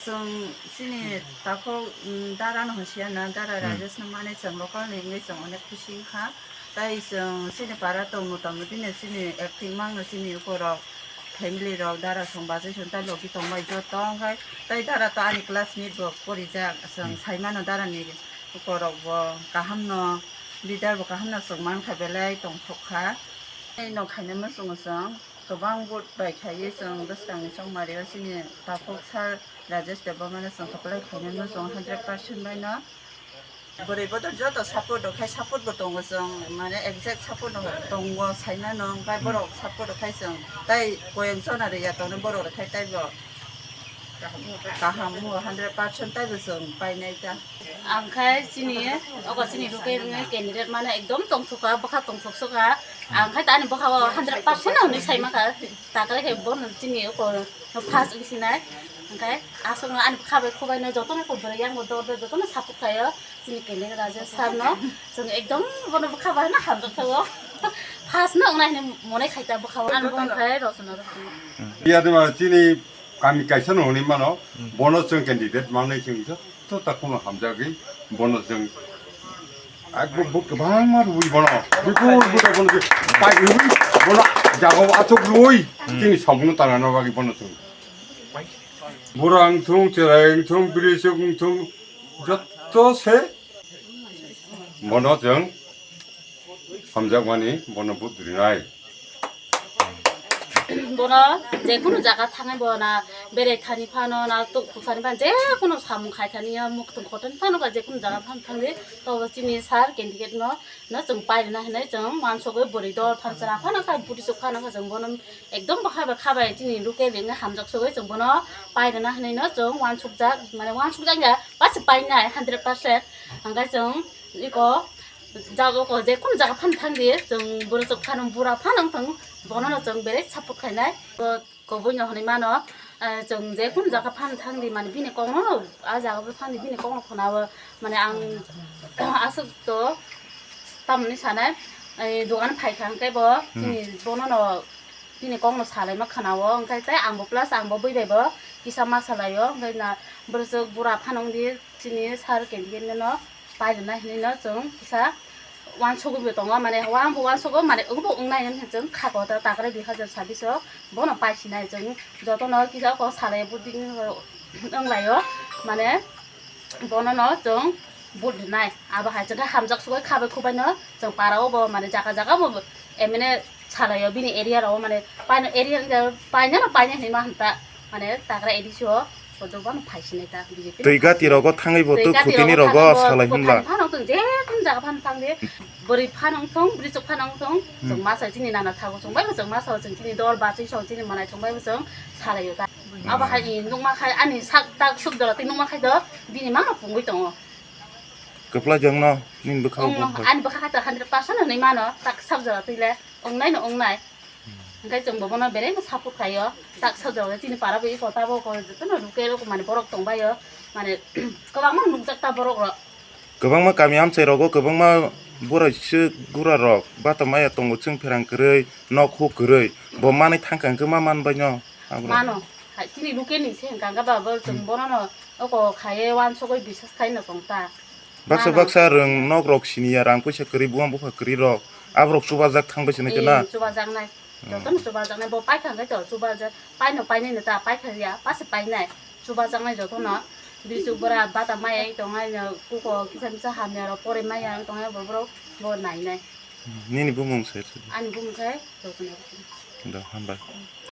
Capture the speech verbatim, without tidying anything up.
Chwng chini takhuk, mm, dara no hwnsiya na, dara Hmm. Rajesh no mane chwng local ni wngwi chwng onek khusi wngkha. Tai chwng chini para tong mota moti no chini acting mang no chini uko rok family rok dara song bachai song tai logi tong bai joto wngkhai. Tai dara to ani classmate bo porijak chwng Hmm. Sai mano dara ni uko rok bo kaham no leader bo kaham no chwng mankha belai tongthok kha. Tai no khainai ma chwng chwng. Kwbang vote bai khaiwi chwng bwskangni chongmario chini takhuk sir Rajesh Debbarmano chwng kwplai khainai no chwng hundred percent bai no. Bwrwi bodol joto support rok khai support bo tongo chwng, mane exact support no tongo saimano, hwnkhe borok support rok khai chwng tai koyang chona rwya tongo borok rok khai taibo kaham wngkha hundred percent taibo chwng painai ta. Ang khai chini, ogo chini ruke rwngnai candidate mane ekdom tongthok kha, bwkha tongthok sokha. Ang khai ta ani bwkha o hundred percent no hwnwi sai mankha. Takle khe bono chini oko first wngsinai. Ang khai aswkno ani bwkha bai, khubai no jotono khe bwrwi yang bo dor dor jotono support khaio chini candidate Rajesh sir no. Chwng ekdom bono bwkha bai no hamjak thago. First no wngnai hwnwi monai khai ta bwkha o. Ani bwkha khai Rosona Rosona. Iya de ma chini kami kaisa no hwnwi mano, hmm, bono chwng candidate manwi chwng joto takhukno hamjagwi bono chwng ekbo bo kwbangma rwui bono bipul buda bono chwng pai rwui bono jagao achuk rwui, hmm, chini samungno tangnani bagwi bono chwng bura wngthung, cherai wngthung, bwrwisuk wngthung, joto se bono chwng hamjakmani bono vote rinai. Bono je kunu jaga thangwi bo na berai thani phano na tuk khusani phano je kunu samung khai thani ya muktwng khotoni phano ba je kunu jaga phano thangwi to chini sir candidate no no chwng pai rwna hinwi chwng uansukwi bwrwi dol phan chwra phano kha buti chuk phano kha chwng bono ekdom bwkha bai kha bai chini local ring hamjak sugwi chwng bono pai rwna hinwi no chwng uansukjak mane uansukjak ya basi painai hundred percent hwnkhe chwng iko jaga ko je kunu jaga phano thangdi chwng bwrwi chuk phano bura phano wngthang bono no chwng belai support khainai. Kobui no hwnwi mano, eh, chwng je kunu jaga phano thangdi mane bini kokno a jaga bo thangdi bini kokno khwnao mane ang aswk to tamoni sanai, eh, dogan phaikha hwnkhe bo, hmm, chini bono no bini kokno salaima khwnao hwnkhe tei ang bo plus ang bo bui bai bo kisa ma salaio hwnkhe na bwrwi chuk bura phano wngdi chini sir candidate no. Pai rwna hinwi no chwng kisa uansugwi bo tongo, mane uang bo uansugo, mane wng bo wngnai hinwi chwng kha kota takrai dui hazar sabbish o bono paisinai chwng jotono kisa kok salai buding wnglaio, mane bono no chwng vote rwnai. Abo hai chwng khe hamjak sugwi kha bai khubai no chwng para o bo mane jaga jaga bo M N A salaio bini area rok mane paino area wngya painano paina hinwi ma hwnta mane takrai A D C o kotor bono phaisinai ta B J P. Twi gati rogo thangwi bo twi tuk gati khutini rogo rogo thangwi bo salai tuk hwnla. Phano tong je kun jaga phano thang de bwrwi phano wngthong bwrwi chuk phano wngthong chwng masa chini nana thago chwng bai bo chwng masa chwng chini dol bachwi song chini manai chwng bai bo chwng salaio ta. Abo hai ni nukma khai ani sak tak suk jora twi nukma khai do bini mano pungwi tongo. Kwpla jongno nini bwkha o ani bwkha khai to hundred percent hinwi mano tak sak jora twi le. Wngnai no wngnai. Hwnkhe chwng bo bono belai no support khaio. Tak sajak chini para bo iko tabo ko jotono ruke rok mane borok tongbaio. Mane kwbangma nukjak ta borok rok. Kwbangma kami amchai rogo kwbangma borai se gura rok bata maya tongo chwng pherang kwrwi nok huk kwrwi bo manwi thangkha hwnkhe ma manbai no. Mano hai chini ruke ni se hwnkha hwnkha ba bo chwng bono no oko khaiwi wansugwi bisas khai no tong ta. Baksa baksa rwng nok rok siniya rang puisa kwrwi buang bupha kwrwi rok aborok chubajak thang bai sini kena. Chubajaknai. Jotono chubajaknai bo paikha hwnkhe to chubajak paino painai no ta paikha ya pase painai. Chubajaknai jotono bisuk bora bata maya wng tongnai no kuko kisa misa hamya rok pore maya wng tongnai bo borok bo nainai. Nini bumung se? Ani bumung khe Rosona Rosona. Da hambai.